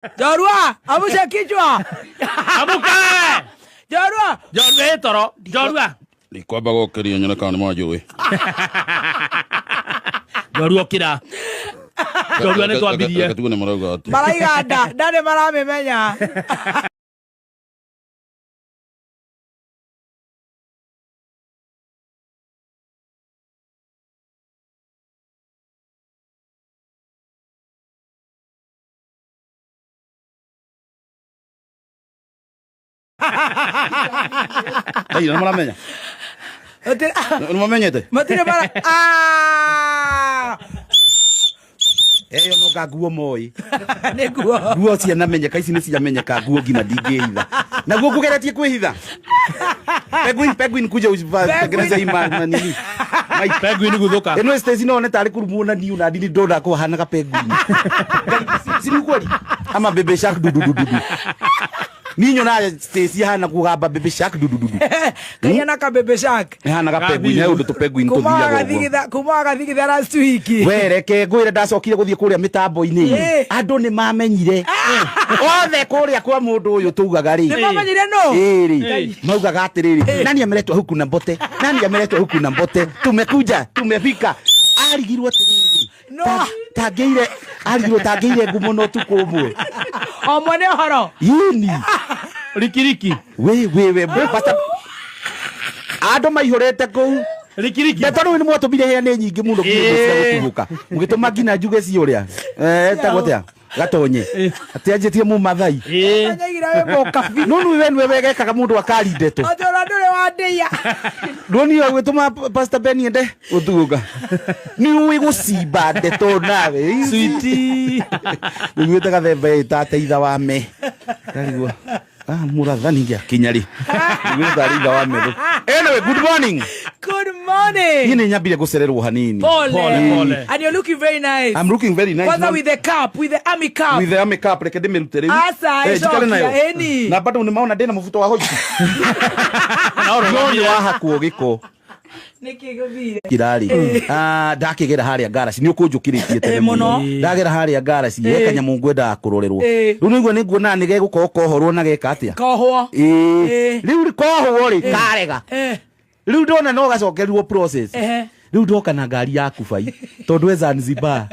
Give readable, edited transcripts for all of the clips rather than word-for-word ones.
Njorua, amsha kichwa. Amuka! Njorua. Njorua ĩ toro. Njorua. Ndikwamba gũkĩria nyone kana nĩ manjũĩ. Njorua ũkĩra. Njorua nĩ twambirie. Reke tuone marauga atĩa. Maraiga nda, nda nĩ maramĩmenya. Ai, nĩ maramenya? Nĩ mamenyete? Matirĩ mara Ah! Ĩyo no nga nguo moĩ. Nĩguo. Nguo cianamenyeka, ici nĩ ciamenyeka nguo nginya ndingĩhitha. Naguo ngũgeretie kwĩhitha. Penguin, penguin kuja utengeneze hii manini. Mike. Penguin guthuka. Ĩno Stacy no one tarĩ kũrumwo na niĩ na ndini ndona kũhanaga penguin. Ngai, si ni kweli? Ama baby shark du du du du du. Niĩ nyonaga Stacy ahana kũgamba baby shark du du du du. Kaihana ka baby shark. Ĩhanaga penguin, he ũndũ tũ penguin Kuma tũthiaga ũguo. wagathigitha, kuma wagathigitha last week. We reke ngwĩre ndacokire gũthiĩ kũrĩa mĩtambo-inĩ Ĩ. andũ nĩ mamenyire othe kũrĩa kwa mũndũ ũyũ tugaga rĩ Nĩ mamenyire nũ? Ĩrĩ maugaga atĩrĩrĩ, nani ameletwa huku na mbote, nani ameletwa huku na mbote, tumekuja tumefika. Arigirwo atĩrĩrĩ, No. tangĩire arigirwo tangĩire ngumo na ũtukũ ũmwe. O mwene ũhoro. Yini Rikiriki. we we we pastor, andũ maihũrĩte kũu. Rikiriki. Ndeto rĩu nĩ mwatũmire heane nyingĩ mũno nginya cia gũtuthũka mũgĩtũma nginya njuge ci ũrĩa etagwo atĩa gatonye atĩ anjĩtie mũmathai. Ĩ. Anyaigire wĩ mũkabi. No nĩ we nĩwe wegekaga mũndũ akari ndeto. Ũtũra ndũrĩ wandĩia. Ndũni gwĩtũma Pastor Ben ende gũtuthũka nĩ ũĩ gũcimba ndeto nawe. Sweetie. Ũiguĩte gathemba ĩtate itha wa me ndarigwo ah mũrathani gĩakinya rĩ ũiguĩte tarĩ itha wa metho. Anyway, good morning. Good Niĩ morning. nĩ nyambire gũcererwo hanini. Pole. Pole, pole. And you're looking very nice. I'm looking very nice. Kwanza man. with the cap, with the army cap. With the army cap, reke ndĩmĩrute rĩu. Aca, Eh, njikare ĩcokia, nayo. ĩni. Na bado nĩmaona ndĩna mũbuto wa hoiti. Na No nĩ ũrũgamire. wahakwo gĩko Nĩkĩ gũthire? kirarĩ. Ah, ndakĩgera harĩa ngaraci nĩ ũkũnjũkĩrĩtie tene Eh, mũno. Ndagera harĩa ngaraci he kanyamũ ngwendaga kũrorerwo. Eh. Rĩu nĩguo nĩnguona nĩ gegũkorwo kohorwo na geka atĩa. Kohwo. Ĩĩ. Eh. Rĩu kohwo rĩ karega. Eh. Rĩu ndona no gacokerirwo process. Ehe. Rĩu ndoka na ngari yaku bai tondũ e Zanzibar.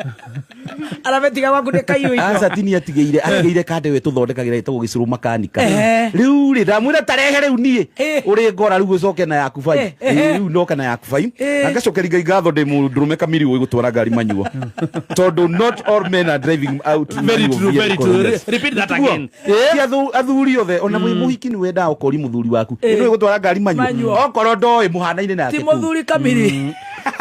Arametiga gwaku nĩ kaiyũ Aca tini atigĩire atigĩire kande we tũthondekagĩra ĩtagwo gĩcũrũ makanika. Ehe. Rĩu rĩ ndamwĩra tarehe rĩu niĩ Eh. ũrĩ ngora rĩu ũcoke na yaku bai. Eh, eh. Ĩĩ, rĩu ndoka na yaku bai. Eh. Na ngacokeria Ngai ngatho ndĩ mũndũrũme kamiri ũĩ gũtwara ngari manyuo. Tondũ not all men are driving out Very manual true, very vehicle. true. Yes. Repeat that Nĩguo. again. Ti athuri othe ona mwĩ mũhiki nĩ wendaga ũkori mũthuri waku. Eh. Nĩ ũĩ gũtwara ngari manyuo. Manyuo. Okorwo ndoĩ mũhanaine nake. Ti kũu. mũthuri kamiri.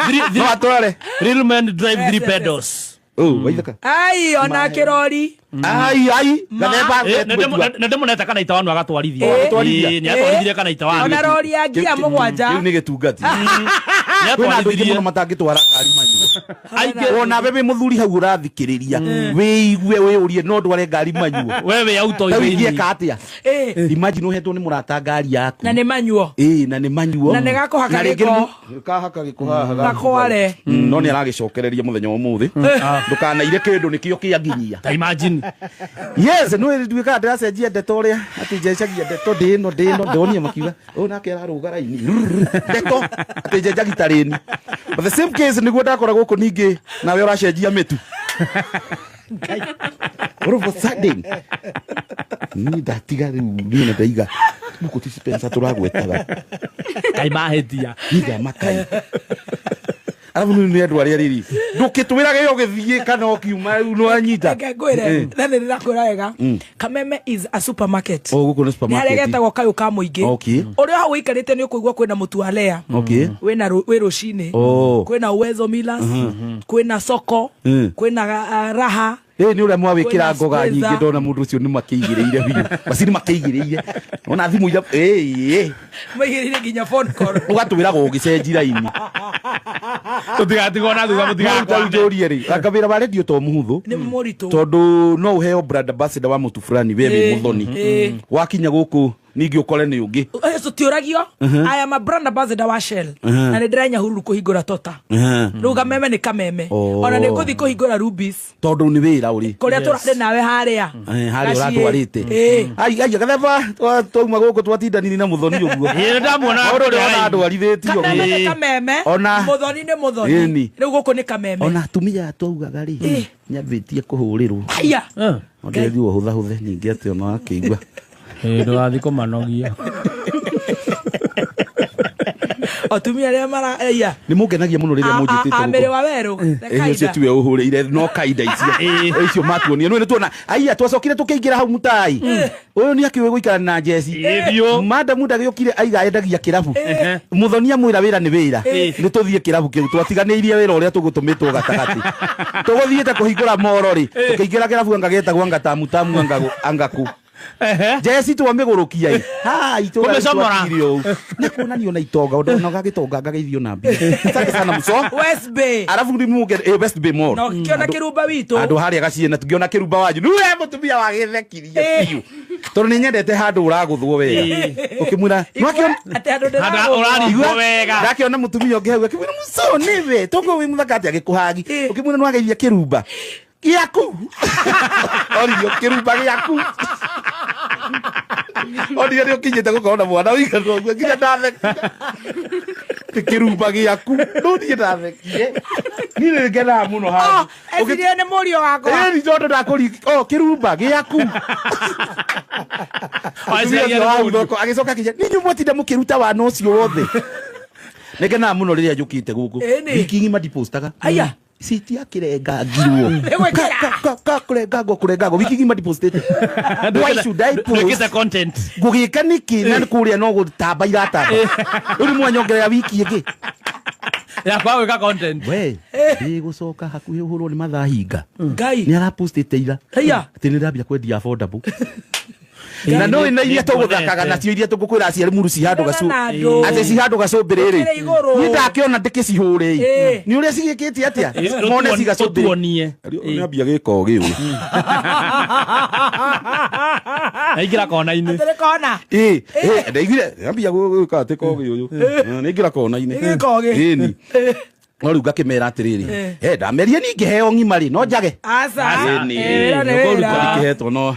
Three, No atware. real men drive three Yes, yes, yes. pedals. Oh, waithaka. Ai, ona kĩrori. Ai ai gathemba. Nĩ ndĩmũnete kana itawanu agatwarithia. Eh. Agatwarithia. Ĩ, nĩ atwarithirie kana itawanu. Ona rori ya ngia mũgwanja. Kĩu nĩ gĩtungati. Nĩ Kwĩna andũ aingĩ atwarithirie. mũno matangĩtwara ngari manyuo. Aingĩ. Ona we wĩ mũthuri hau ũrathikĩrĩria wĩigue wĩũrie no ndware ngari manyuo. We wĩ auto Rĩu thĩinĩ. ingĩeka atĩa? Eh. Imagine ũhetwo nĩ mũrata ngari yaku. Na nĩ manyuo. Ĩĩ na nĩ manyuo. Na nĩ gakũhaka Na rĩngĩ gĩko. nĩ- Kahaka gĩko haha. Gakware. No nĩ aragĩcokereria mũthenya wa ũmũthĩ. Ndũkanaire kĩndũ nĩkĩo kĩanginyia. Ta imagine. Yes, nĩ nduĩkaga ndĩracenjia ndeto ũrĩa atĩ njenjagia ndeto ndĩ ĩno ndĩ ĩno ndonire makiuga ũyũ nake ararũga raini ndeto atĩ njenjagia ta rĩni. But the same case nĩguo ndakora gũkũ ningĩ nawe ũracenjia mĩtu. All of a sudden niĩ ndatiga rĩu niĩ na ndaiga gũkũ ti Spencer tũragwetaga Kai mahĩtia. niĩ ndamakai arabu nĩ nĩ andũ arĩa rĩrĩ ndũkĩtwĩrage ũgĩthiĩ kana ũkiuma rĩu nĩwanyita. Reke ngwĩre, na nĩ ndĩrakwĩra wega. Kameme is a supermarket. Oh, gũkũ nĩ Nĩ harĩa supermarket. getagwo kayũ ka mũingĩ. Okay. Ũrĩa hau ũikarĩte nĩ ũkũigua kwĩna mũtu wa Lea. Okay. Wĩna wĩ rũcinĩ. Oh. Kwĩna Uwezo Millers. Kwĩna soko. Kwĩna Raha. Ĩ nĩ ũrĩa mwawĩkĩra Kwĩna ngoga Squeezer. nyingĩ ndona mũndũ ũcio nĩ makĩigĩrĩire biũ macini makĩigĩrĩire ona thimũ iria ĩ ĩ Maigĩrĩire nginya phone call. ũgatwĩraga ũgĩcenji raini. Tũtigatigwo na thutha No mũtigakwame. njũrie rĩ anga wĩra wa redio to mũhũthũ Nĩ mũritũ. tondũ no ũheo brand ambassador wa mũtu fulani we wĩ Ĩ, mũthoni ĩ. wakinya gũkũ Ningĩ ũkore nĩ ũngĩ. Tũtiũragio. I am a brand ambassador wa Shell na nĩ ndĩrenya hururu kũhingũra tota. Rĩu kameme nĩ kameme. Oh. Ona nĩ ngũthiĩ kũhingũra Rubis Tondũ nĩ wĩra ũrĩ. kũrĩa tũrarĩ nawe harĩa. Harĩa Gaciĩ. ũratwarĩte. Ai ai gatheba twauma gũkũ twatindanire na mũthoni ũguo. Ĩĩ, nĩndamuona Maũndũ ũrĩa ona kũrĩa. ndwarithĩtio. Kameme nĩ kameme. Mũthoni nĩ mũthoni. Ĩni. Rĩu gũkũ nĩ kameme. Ona atumia twaugaga rĩ nyambĩtie kũhũrĩrwo. Aya. Ndĩrethiĩ hũthahũthe ningĩ atĩ ona akĩigua. Ĩĩ, ndũgathiĩ kũmanogia. Atumia arĩa mara aya. Nĩ mũngenagia mũno rĩrĩa mũnjĩtĩte Amĩrĩ gũkũ. wa werũ. Ĩĩ, ũcio tiwe ũhũrĩire no kaida icio icio matuonia nĩ tuona aiya twacokire tũkĩingĩra hau mutai ũyũ nĩ akĩũĩ gũikara na njeci. Ĩĩ, biũ. Madamu ndagĩũkire aiga endagia kĩrabu. Mũthoni amwĩra wĩra nĩ wĩra, nĩ tũthiĩ kĩrabu kĩu twatiganĩirie wĩra ũrĩa tũgũtũmĩtwo gatagatĩ tũgũthiĩte kũhingũra moro rĩ tũkĩingĩra kĩrabu anga gĩtagwo anga tamu tamu anga anga kũ jeci twamĩgũrũkia ĩ ha itũra Kũmĩcomora. twatire ũũ nĩ kuonanio na itonga ũndũ ona ũgagĩtonga ngagĩithio na mbia. Asante sana mũco. West Bay. Arabu nĩ muge West Bay Mall. Na ũkĩona kĩrumba witũ. Andũ harĩa gaciĩ na tũngĩona kĩrumba wanyu nĩwe mũtumia wagĩthekirie biũ tondũ nĩ nyendete handũ ũragũthwo wega ũkĩmwĩra Igua atĩ handũ Handũ ndĩragũthwo. ũraringwo wega. ndakĩona mũtumia ũngĩ hau akĩmwĩra mũco nĩwe tũngũ wĩ mũthaka atĩ agĩkũhagi ũkĩmwĩra nĩwageithia kĩrumba gĩaku oririo kĩrumba gĩaku onire nĩ ũkinyĩte gũkorwo na mwana ũigana ũguo nginya ndathekire nĩ kĩrumba gĩaku no niĩ ndathekire niĩ nĩ ngenaga mũno handũ Oh, ecirie nĩ mũriũ wakwa. Ĩni tondũ ndakũri oh kĩrumba gĩaku. Eciragia nĩ Mũtumia ũcio wa mũriũ. thoko agĩcoka akĩnjĩra nĩ mwatinda mũkĩruta wana ũcio wothe. Nĩngenaga mũno rĩrĩa njũkĩte gũkũ. Ĩni. Wiki ng'ima ndipostaga. Aya. Citi akĩrengangirwo. Nĩgwĩkĩra. Ka kũrengangwo kũrengangwo wiki ng'ima ndipostĩte. Why should I post? Ndwĩkĩte content. Ngũgĩka nĩkĩ na kũrĩa no gũtamba iratamba. Rĩu nĩ mwanyongerera wiki ĩngĩ. Ya kwaga gwĩka content. We ndĩgũcoka hakuhĩ ũhũrwo nĩ mathaa hinga. Ngai. Nĩ arapostĩte ira. Aya. Atĩ nĩ ndambia kwendia affordable. Na no na iria tũgũthakaga nacio iria tũgũkwĩra aciari muru ci handũ gacu Na andũ. atĩ ci handũ gacũmbĩrĩ rĩ Ũkĩrĩ igũrũ. niĩ ndakĩona ndĩkĩcihũre Ĩ. nĩ ũrĩa cigĩkĩte atĩa mone ci gacũmbĩrĩ Ũtuonie. Nĩambia gĩko gĩũ. Aingĩra kona-inĩ. Atĩrĩ kona. Ĩ, ĩ, ndaiguire nĩambia gwĩka atĩ kogi ũyũ. Nĩingĩra kona-inĩ. Nĩ gĩkogi. Ĩni. No rĩu ngakĩmera atĩrĩrĩ ndamerie ningĩheo ng'ima rĩ no njage. Aca. Ĩni. Wĩra nĩ wĩra. Ndikĩhetwo no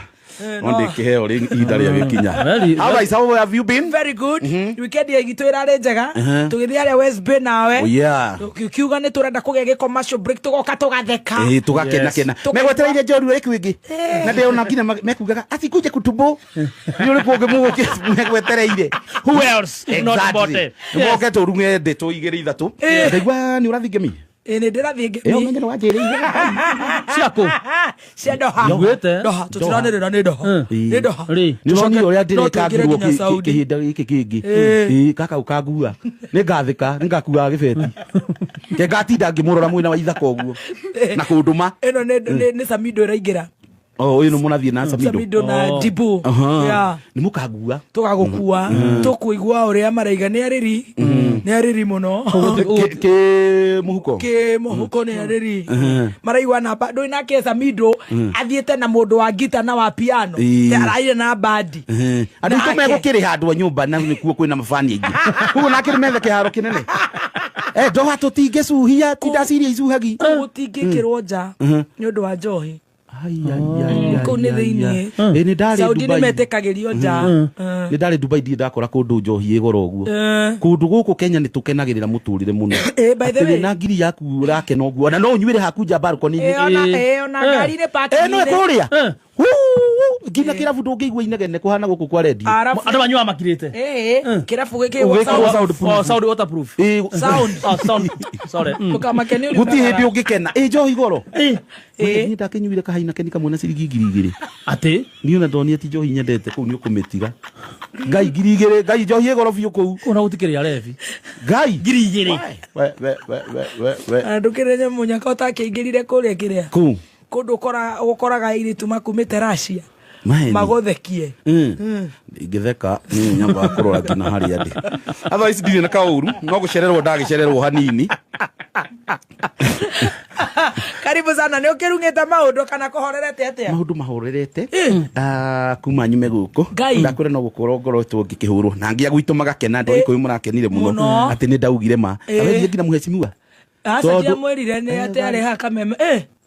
no ndĩkĩheo rĩ ihinda rĩa gĩkinya. Very- How guys, how have you been? Very good. Weekend itũ ĩrarĩ njega. Tũgĩthiĩ harĩa West Bay nawe. Oh yeah. Kiuga nĩ tũrenda kũgĩa gĩ commercial break tũgoka tũgatheka. Ĩ tũgakena kena Yes. megwetereire njorua ĩku ĩngĩ na ndĩona nginya mekugaga atikuje kutubo nĩ ũrĩkũ ũngĩ mũgũkĩ megwetereire. Who else if not Mbote? Moke tũruge ndeto igĩrĩ ithatũ ndaigua nĩ ũrathiĩ ngemi. Ĩ nĩ ndĩrathiĩ Ĩ ngemi. ũmenye nĩ wanjĩrĩire. Ciakũ? Cia Doha. Iguĩte? Doha. Tũtiranĩrĩra nĩ Doha. Nĩ Doha. Rĩ. Nĩ ũronire ũrĩa No tũingĩre ndĩrekangirwo nginya Saudi. kĩhinda gĩkĩ kĩngĩ. Ĩ kaka ũkangua nĩ ngathĩka nĩ ngakuaga gĩbeti ke ngatinda ngĩmũrora mwena wa ithaka ũguo na kũndũma. Ĩno nĩ Samido ĩraingĩra. Oh ũyũ nĩ mũrathiĩ na Samido. Samido na Oh. Dibu. Aha. Yeah. Nĩ mũkangua. Tũgagũkua tũkũigua ũrĩa maraiga nĩ arĩri nĩ arĩri mũno Kĩ mũhuko. kä mũhuko nĩ arĩri maraigua namba ndũĩ nake Samido athiĩte na mũndũ wa ngita na wa piano Ĩĩ. araire na bandi Andũ aitũ Nake. megũkĩrĩha andũ a nyũmba na nĩkuo kwĩna mabani aingĩ koguo nake nĩ methe kĩharo kĩnene. Ndoha tũtingĩcuhia tinda ciria icuhagi. Gũtingĩkĩrwo nja nĩ ũndũ wa njohi. Kũu nĩ thĩiniĩ. Ĩ nĩ ndarĩ Saudi nĩ Dubai. metĩkagĩrio nja. Nĩ ndarĩ Dubai ndirĩ ndakora kũndũ njohi ĩ goro ũguo. Kũndũ gũkũ Kenya nĩ tũkenagĩrĩra mũtũrĩre mũno. By the Atĩ way. wĩna ngiri yaku ũrakena ũguo ona no ũnyuĩre haku nja balcony-inĩ. Ona ngari-inĩ Ĩ no parking-inĩ. kũrĩa nginya kĩrabu ndũngĩigua inegene kũhana gũkũ kwa redio. Arabu Andũ manyuaga makirĩte. Kĩrabu gĩkĩ Ũgĩkĩrwo sound Oh, sound waterproof. Ĩ, Sound. Oh, sound. Sorry. Ndũkamake nĩ gũtirĩ hĩndĩ ũngĩkena ĩ njohi goro. Ĩ. Niĩ ndakĩnyuire kahaina keni kamwe na ciringi 2,000. Atĩ? Niĩ ona ndonire ti njohi nyendete kũu nĩ ũkũmĩtiga. Ngai 2,000 ngai njohi ĩ goro biũ kũu. Kũu na gũtikĩrĩ arebi. Ngai 2,000. We we we we we we. Ndũkĩrĩ nyamũ ũtakĩingĩrire kũrĩa kĩrĩa Kũu. kũndũ ũkoraga airĩtu makumĩte Russia Maheni. magũthekie. Ingĩtheka niĩ nyambaga kũrora nginya harĩa ndĩ. Otherwise ndirĩ na kaũru no gũcererwo ndagĩcererwo hanini. Karibu. Karibu sana. Nä å kä rungä te maå ndå kana kå horerete atä a? Maundu mahorerete kuma nyume guku. Ngai. Ndakwira no gukorwo ngorotwo ngikihurwo na ngia gwitũ magakena andũ a Gĩkũyũ mũrakenire mũno Mũno. atĩ nĩ ndaugire ma. Awethiĩ nginya mũhecimiwa. Aca Tondũ- ndiamwä rire nä atä arä ha kameme.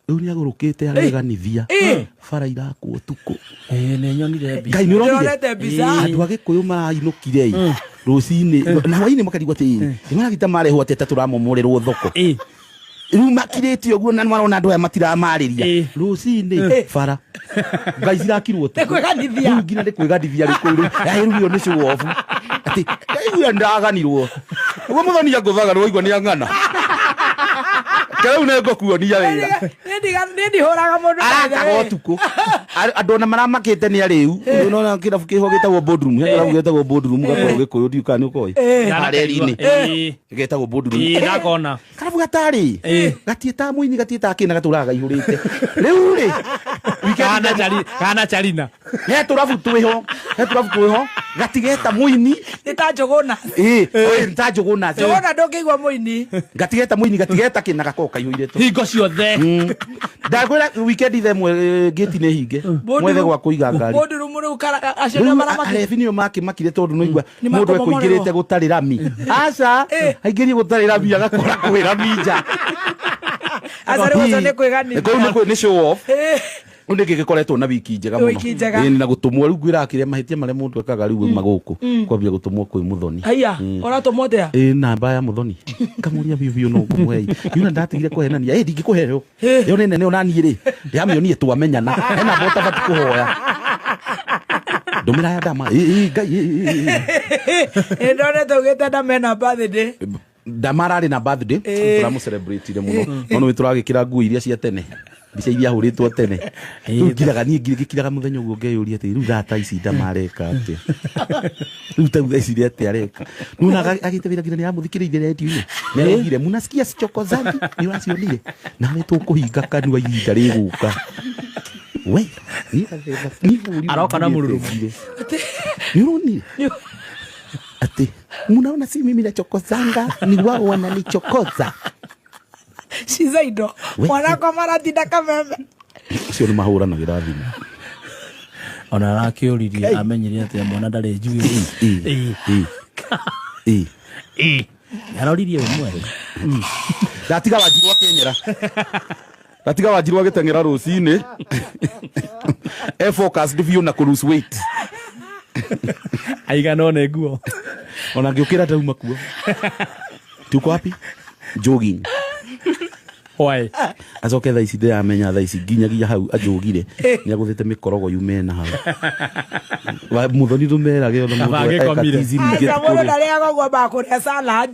Rĩu nĩ agũrũkĩte areganithia Eh. bara irakwo ũtukũ. Ĩĩ, nĩ nyonire mbica. Ngai nĩ ũronire? Ndĩronete mbica. Andũ a Gĩkũyũ marainũkire ĩ rũcinĩ na hwainĩ makarigwo atĩ nĩ maragita marehwo atĩ ta tũramomorerwo thoko. Ĩĩ. Rĩu makirĩte ũguo na nĩmarona andũ aya matiramarĩria. Ĩ. Rũcinĩ bara ngai cirakirwo ũtukũ. Nĩ kwĩganithia. Rĩu nginya nĩ kwĩganithia rĩu kũu rĩu. Ai, rĩu ĩyo nĩ show off atĩ ndaigua ndaganirwo ũguo mũthoni angũthaga nĩwaigua nĩ ang'ana rĩu nĩ ngũkuonia wĩra. Nä ndihå raga må ndå. Arakaga ũtukũ. Andũ ona maramakĩte nĩ arĩu. Nona kĩrabu kĩho gĩtagwo boardroom, he kĩrabu gĩtagwo boardroom gakoragwo Gĩkũyũ, ndiũĩ kana nĩ ũkoĩ. Harĩa eri-inĩ. Ĩĩ. Getagwo boardroom. Ĩĩ, ndakona. Karabu gatarĩ Ĩĩ. gatiĩtaga mũini, gatiĩtaga kĩna, gatũraga gaihũrĩte rĩu rĩ. Kana chari- kana charina. He tũrabu twĩho, he tũrabu twĩho gatigeta mũini. Nä ta njågåna. Ĩĩ, ĩĩ, ta njũgũna. Njågåna ndå ngä igua må ini. Gatigeta mũini, gatigeta kĩna, gakoragwo kaihũire Hingo ciothe. Ndakwĩra weekend the mwe gate nĩ hinge mwethe gwa kũiga ngari. Må ndå må rä u acio nä Rĩu maramakä. arebi nĩo makĩmakire tondũ nĩigua Nĩ mũndũ makomomorerwo. ekũingĩrĩte gũtarĩ rami, aca aingĩrie gũtarĩ rami agakora kwĩ rami nja. Aca rä u å nä kwä ganithia. Kũu nĩ show off. Rĩu nĩkĩ gĩkoretwo na wiki njega mũno. Wiki njega. Ĩĩ, na gũtũmwo rĩu ngwĩraga kĩrĩa mahĩtia marĩa mũndũ ekaga rĩu auma gũkũ kwambia gũtũmwo kwĩ mũthoni. Haiya, å ratå mwo atä a? Ĩ namba ya mũthoni kamũria biũ biũ no ngũmũhe yuna ndatigire kũhenania ĩ ndingĩkũhe yo ĩyo nĩ nene ona niĩ rĩ ndĩramĩonie twamenyana he namba ũtabati kũhoya ndũmĩra ya ndama ĩ ĩ, ngai ĩ, ĩ, ĩ, ĩ. Nä ndonete å gä te ndamena birthday. Ndama ararĩ na birthday, tũramũcelebrate mũno no nĩ tũragĩkĩra nguo iria cia tene, mbica iria ahũrĩtwo tene. Rĩu ngiraga niĩ ngĩkiraga mũthenya ũguo ngeyũria atĩ rĩu thaa ta ici ndama areka atĩa, rĩu ta thaa ici atĩa areka. Nĩwona agĩte wĩra nginya nĩaramũthikĩrĩirie redio-inĩ, nĩaraugire munasikia cichokozangi nĩ ũracionire nawe tũkũhinga kanua ihinda rĩgũka we niĩ gathemba niĩ bũrũri Aroka na mũruru. nĩ ũronire atĩ munaona si mimi nachokozanga ni wao wananichokoza. Ciza indo We. mwanakwa maratinda kameme. Ũcio nĩ mahũranagĩra thimũ. Ona arakĩũririe amenyire atĩa mwana ndarĩ njuĩrĩ. Ĩ, ĩ, ĩ. Ĩĩ. Aroririe we mwene. Ndatiga wanjiru akĩenyera, ndatiga wanjiru agĩteng'era rũcinĩ e focused biũ na kũ lose weight. Aigana one nguo. Ona ngĩũkĩra ndauma kuo tuko wapi jogging. Why? Acoke thaa ici ndĩramenya thaa ici nginyagia hau anjũgire nĩ agũthĩte mĩkorogo yume na hau mũthoni ndũmerage ona Kaba mũndũ eka agĩkomire. tizi ningĩ Aca må ndå kũrĩ. ndarä aga å guo mbakå rä a salad.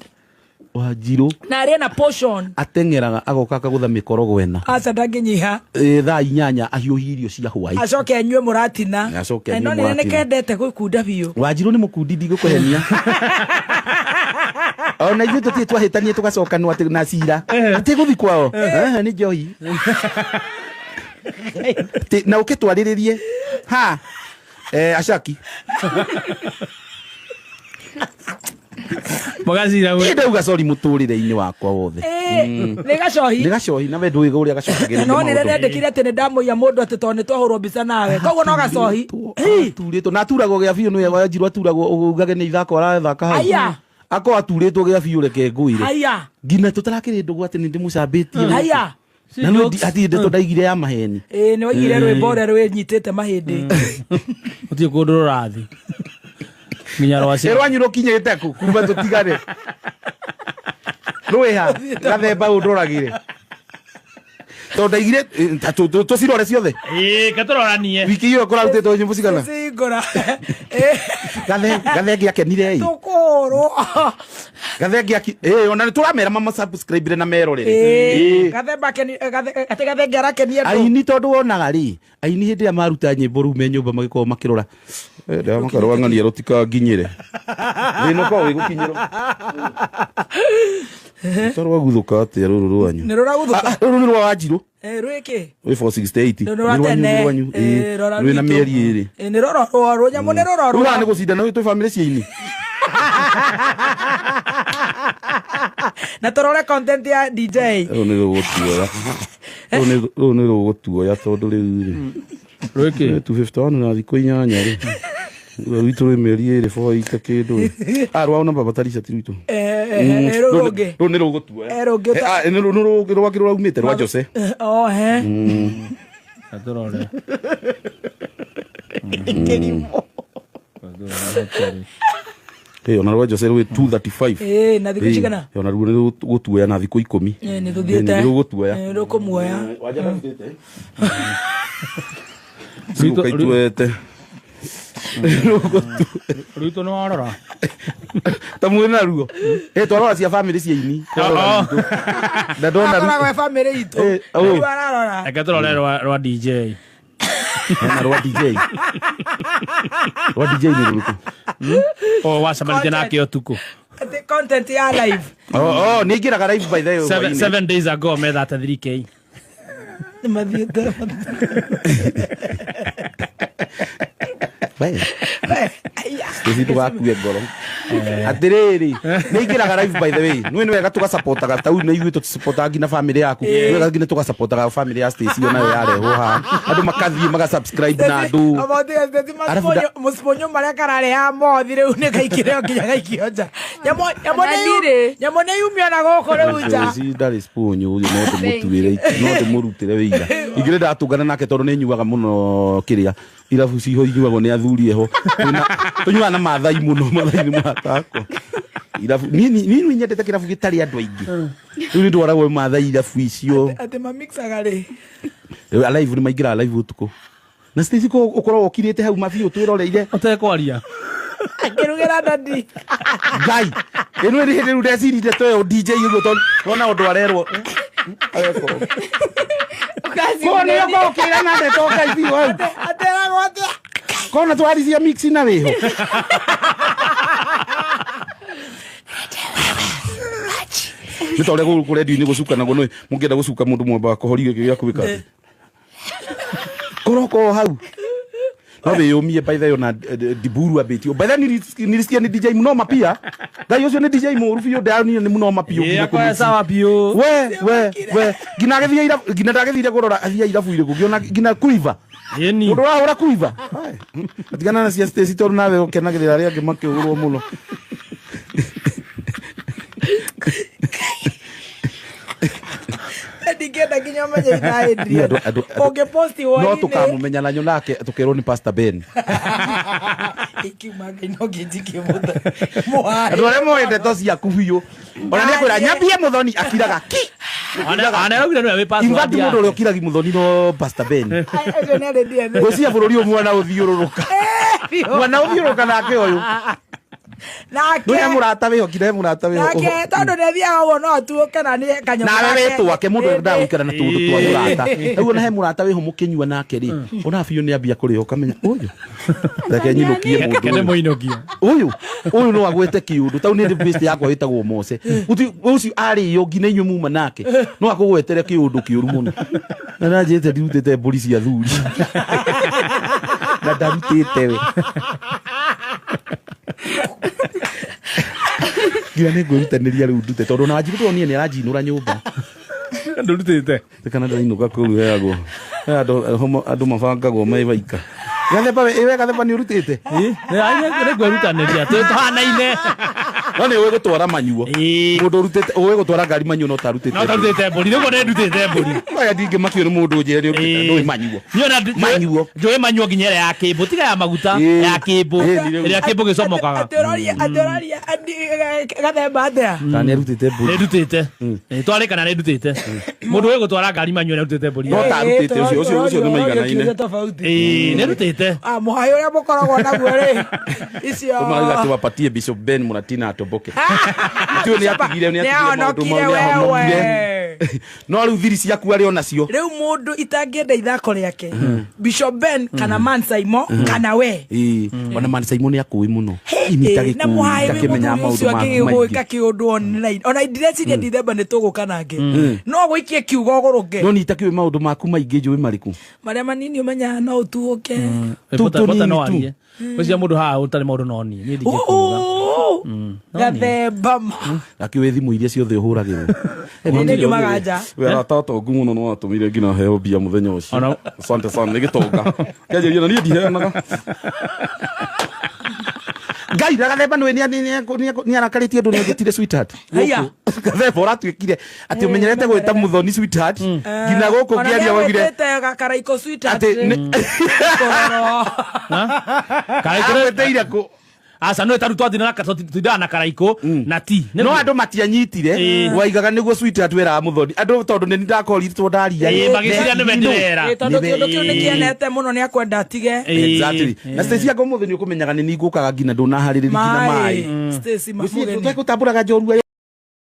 Wanjiru Na arä na portion. ateng'eraga agoka akagũtha mĩkorogo ĩna. Aca ndangä nyiha. Ĩ, thaa 8 ahiũhie irio cia hwaĩ. Acoke anyue må ratina. Acoke anyue no nä nä mũratina. kendete gå kunda biå. Wanjiru nĩ mũkundi ndigũkũhenia ona ithuĩ tũtirĩ twahĩtania tũgacokanwo atĩ na cira atĩ gũthi kwao. Ehe, nĩ njohi. Atĩ, na ũke twarĩrĩrie ha acaki. Mũgacira Niĩ ndauga sorry mũtũrĩre-inĩ wakwa wothe. Nä gacohi. Nĩ gacohi na we ndũĩ ũrĩa gacokagĩrĩria No nä maũndũ. ndendäkire atä nä ndamå må ndå atä tondå nä twahå rwo mbica nawe koguo no gacohi. Aturĩtwo na aturagwo gĩa biũ nĩ Wanjiru aturagwo ugage nĩ ithako arathaka hau. Aya. Akorwo aturĩtwo gĩa biũ reke ngwĩre Haya. nginya tũtarakĩrĩ ndũgũ atĩ nĩ ndĩmũcambĩtie Haya. na no atĩ ndeto ndaigire ya maheni. Ä nä waigire rwä mbo å rä a rwä nyitä te mahä ndä. Gũtirĩ kũndũ rũrathiĩ. Nginya rwaci. Ĩ rwanyu rũkinyĩte kũ kuma tũtigane rwĩha gathemba ũndoragĩre tondũ ndaigire ta tũcirore ciothe. Ĩĩ, ke tũroranie. Wiki ĩyo kũrarutĩtwo nyĩmbo cigana. Cingå Gathe akenire ĩ tå kå hå rwo. Gathenge aki ona nĩ tũramera mama subscribe na merorere. Ĩ. Gathemba atä gathenge arakenia andå. Aini tondũ wonaga rĩ aini hĩndĩ ĩrĩa maruta nyĩmbo rĩu me nyũmba magĩkorwo makĩrora ndĩramakarũa ng'ania rũtikanginyĩre thĩna ũkoragwo wĩ gũkinyĩrwo tarwaguthũka atĩa rũrũ rwanyu. Nä rå ragutå Ah, ah, rũrũ nĩ rwa wanjirũ rwä kä rwĩ 468. Nĩ Nĩ rwa rwanyu, tene. nĩ rwanyu. Ĩ, Rora rwĩna rwitũ. mĩeri ĩrĩ. Nä rororwo rå nyamå nä rũu haha rororwo. nĩ gũcindana twĩ bamĩrĩ cia ini. Na tũrore content ya DJ. Rũu nĩ rũgũtuoya. Rũu nĩ rũgũtuoya tondũ rĩu rĩ. Rwĩkĩ? 251 na thikũ 8 rĩ. Rwitũ rwĩ mĩeri ĩrĩ 480 kĩndũ rĩ. Ah, rwao na baba Tarisha ti rwitũ. Rũu rũngĩ. Rũu nĩ rũgũtuoya. Rũngĩ Nĩ rũngĩ rwake rũraumĩte rwa Jose. Oh, he. Tũrore. Kĩrimũ. Ona rwa Jose rwĩ 235. Na thikũ cigana? Ona ruo nĩ rũgũtuoya na thikũ 10. Nĩ tũthiĩte. Nĩ rũgũtuoya. Rũkũmuoya. Wanja ndarutĩte. Cigũka ituete. Rwitũ nĩ warora. Ta mwĩ na ruo. Twarora cia family cia ini. Na ndona Akoragwo e family itũ. Rĩu ararora. Reke tũrore rwa DJ. Na rwa DJ. Rwa DJ nĩ rũrĩkũ? O wacemanĩtie nake ũtukũ. Content ya live. Oh, nĩ ingĩraga live by the way. 7 days ago me 33k. Nĩ mathiĩte. We. Stacy ndũgakue ngoro. Atĩrĩrĩ, nĩ ingĩraga live by the way. Nĩ nĩ wega tũgasapotaga ta nĩ ithuĩ tũtisapotaga nginya family yaku. Nĩ wega nginya tũgasapotaga family ya Stacy onayo yarehwo haha. Andũ makathiĩ magasubscribe na andũ. Mũciponyo marĩa kararĩha mothi rĩu nĩ kaikire nginya gaikio nja. Nyamũ nĩ yumio na gũkũ rĩu nja. Stacy ndarĩ sponyo ũyũ no ndĩmũtuĩre no ndĩmũrutĩre wĩira. Ingĩrĩ ndatũngana nake tondũ nĩ nyuaga mũno kĩrĩa. Irabu ciho inyuagwo nĩ athuri eho. Tũnyuaga na Maathai mũno, Maathai nĩ matakwa. Irabu niĩ nyendete kĩrabu gĩtarĩ andũ aingĩ. Rĩu nĩ ndwaragwo Maathai irabu icio. Atĩ mamixaga rĩ. Rĩu live nĩ maingĩraga live ũtukũ. Na Stacy ko ũkoragwo ũkirĩte hau mabiũ twĩroreire. Ũtekwaria. Akĩrugĩra dadi. Ngai. Ĩno nĩ hĩndĩ rĩu ndecirire toyo DJ ũguo tondũ wona ũndũ arerwo. Ko nĩ ũkorwo ũkĩra na ndeto Ngai biũ hau. Ateragwo atĩa? Kona twarithia mix na wĩho. Nĩ ta ũrĩa gũkũ redio-inĩ gũcukanagwo nĩ mũngĩenda gũcuka mũndũ mwambaga kũhoria gĩkĩ gĩa kwĩka atĩ. Koroko hau. No wĩyũmie by the way ona Diburu ambĩtio. By the way nilisikia ni DJ mnoma pia. Ngai ũcio nĩ DJ mũũru biũ ndĩranire nĩ mnoma biũ. Yakwa sawa biũ. We nginya agĩthiĩ irabu nginya ndagĩthire kũrora athiĩ irabu irĩkũ ngĩona nginya kuiva. Ĩni. Mũndũ ũrahũra kuiva. Tigana na cia Stacy tondũ nawe ũkenagĩrĩra arĩa angĩ makĩhũrwo mũno. Ndingĩenda nginya ũmenye ina Adrian. Ũngĩposti No hwaĩ-inĩ. tũkamũmenya na nake tũkerwo nĩ Pastor Ben. Ikiuma Ngai no ngĩnjikie mũhari. Andũ arĩa moĩ ndeto ciaku biũ. Ona nĩ akwĩra nyambie Mũthoni akiraga ki. Ona araugire nĩwe wĩ In fact password mũndũ ũrĩa ũkiragi Mũthoni no Pastor Ben. Ũcio nĩ arĩ DNA. Ngwĩciria bũrũri ũyũ mwana ũthiũrũrũka. Mwana ũthiũrũrũka nake ũyũ. Nake. Nĩ he mũrata wĩho nginya he mũrata wĩho. Nake tondũ nĩ athiaga ũguo no atuũke na nĩ kanyamũ Nawe gake. wetwake mũndũ endaga gũikara na tũũndũ twa mũrata. Rĩu ona he mũrata wĩho mũkĩnyua nake rĩ, ona biũ nĩ ambia kũrĩa ũkamenya ũyũ. Reke nyinũkie mũndũ Kene ũyũ. mũinũkia. Ũyũ no agwete kĩũndũ. Tau nĩ best yakwa ĩtagwo Mose. Ũcio arĩo nginya inyuĩ muma nake. No akũgwetere kĩũndũ kĩũru mũno. Na nanjĩte ndirutĩte mbũri cia thuri. Na ndarutĩte we. Nginya nĩ ngwĩrutanĩria rĩu ndute tondũ ona Wanjirũ ndĩronire nĩ aranjinũra nyũmba. Ndũrutĩte. Kana ndĩrainũka kũu heagwo. He andũ mabangagwo me baika. Gathemba we Gathemba nĩ ũrutĩte? Nĩ ngwĩrutanĩria tũhanaine. No nĩ ũĩ gũtwara manyuo. Mũndũ ũrutĩte ũĩ gũtwara ngari manyuo no tarutĩte. No tarutĩte mbũri rĩu nĩ ndutĩte mbũri. Aya ndingĩmakio nĩ mũndũ ũnjĩre nĩ ũrutĩte ndũĩ manyuo. Niĩ ona Manyuo. Njũĩ manyuo nginya ĩrĩa ya kĩmbũ tiga ya maguta ya kĩmbũ ĩrĩa kĩmbũ gĩcomokaga. Atĩ ũroria Gathemba atĩa? Kana nĩ arutĩte mbũri. Nĩ ndutĩte. Twarĩkana nĩ ndutĩte. Mũndũ ũĩ gũtwara ngari manyuo nĩ arutĩte mbũri. No tarutĩte ũcio ũcio nĩ maiganaine. Nĩ ndutĩte. Mũhai ũrĩa mũkoragwo naguo rĩ. Icio. Tũmarauga atĩ wapatie Bishop Ben Muratina atomboke. Tiũ nĩ atigire nĩ atigire maũndũ mau nĩ ahonokire. No rĩu thiri ciaku arĩ onacio. Rĩu mũndũ itangĩenda ithako rĩake. Bishop Ben kana Man Saimo kana we. Ona Man Saimo nĩ akũĩ mũno. Imita Na mũhai wĩ gĩkũĩ mũthuri maũndũ ũcio maku akĩgĩgwĩka maingĩ. kĩũndũ online. Ona ndireciria Dithemba nĩ tũgũka nake. No gũikie kiugo ũgũrũke. No nĩ itakĩũĩ maũndũ maku maingĩ njũĩ marĩkũ. Marĩa manini ũmenyaga no ũtuũke. Bota no arie. Ũcio mũndũ haha ũtarĩ maũndũ no niĩ. Niĩ ndingĩkuga. Oh, gathemba ma. Akĩũĩ thimũ iria ciothe ũhũragĩrwo. Nĩ ngiumaga nja. We arata atongu mũno nĩ watũmire nginya heo mbia mũthenya ũcio. Asante sana, nĩ gĩtonga. Kĩanjĩria na niĩ ndiheanaga. Ngai na gathemba nĩ nĩ arakarĩtie andũ nĩ anjĩtire sweetheart. Haiya. Gathemba ũratuĩkire atĩ ũmenyerete gwĩta mũthoni sweetheart nginya gũkũ Ona ngĩaria waugire nĩagwĩtĩte gakaraiko sweetheart. atĩ nĩ- Kũrorwo. Karaikũ agwĩtĩire kũ aca no taru twatindaga na karaikũ na ti. No andå matianyitire. Ĩĩ. Waigaga nĩguo sweetheart weraga mũthoni andå tondå nĩ ndakorirwo ndaria. Ĩĩ, magĩciria nĩwe ndĩrera. Ĩ, tondũ kĩũndũ kĩu nĩkĩenete mũno nĩakwenda atige. Exactly. Na Stacy anga ũmũthĩ nĩ ũkũmenyaga nĩ ningũkaga nginya ndũnaharĩrĩria nginya maĩ. Maĩ. Stacy Mũgeni. Tũtambũraga njorua.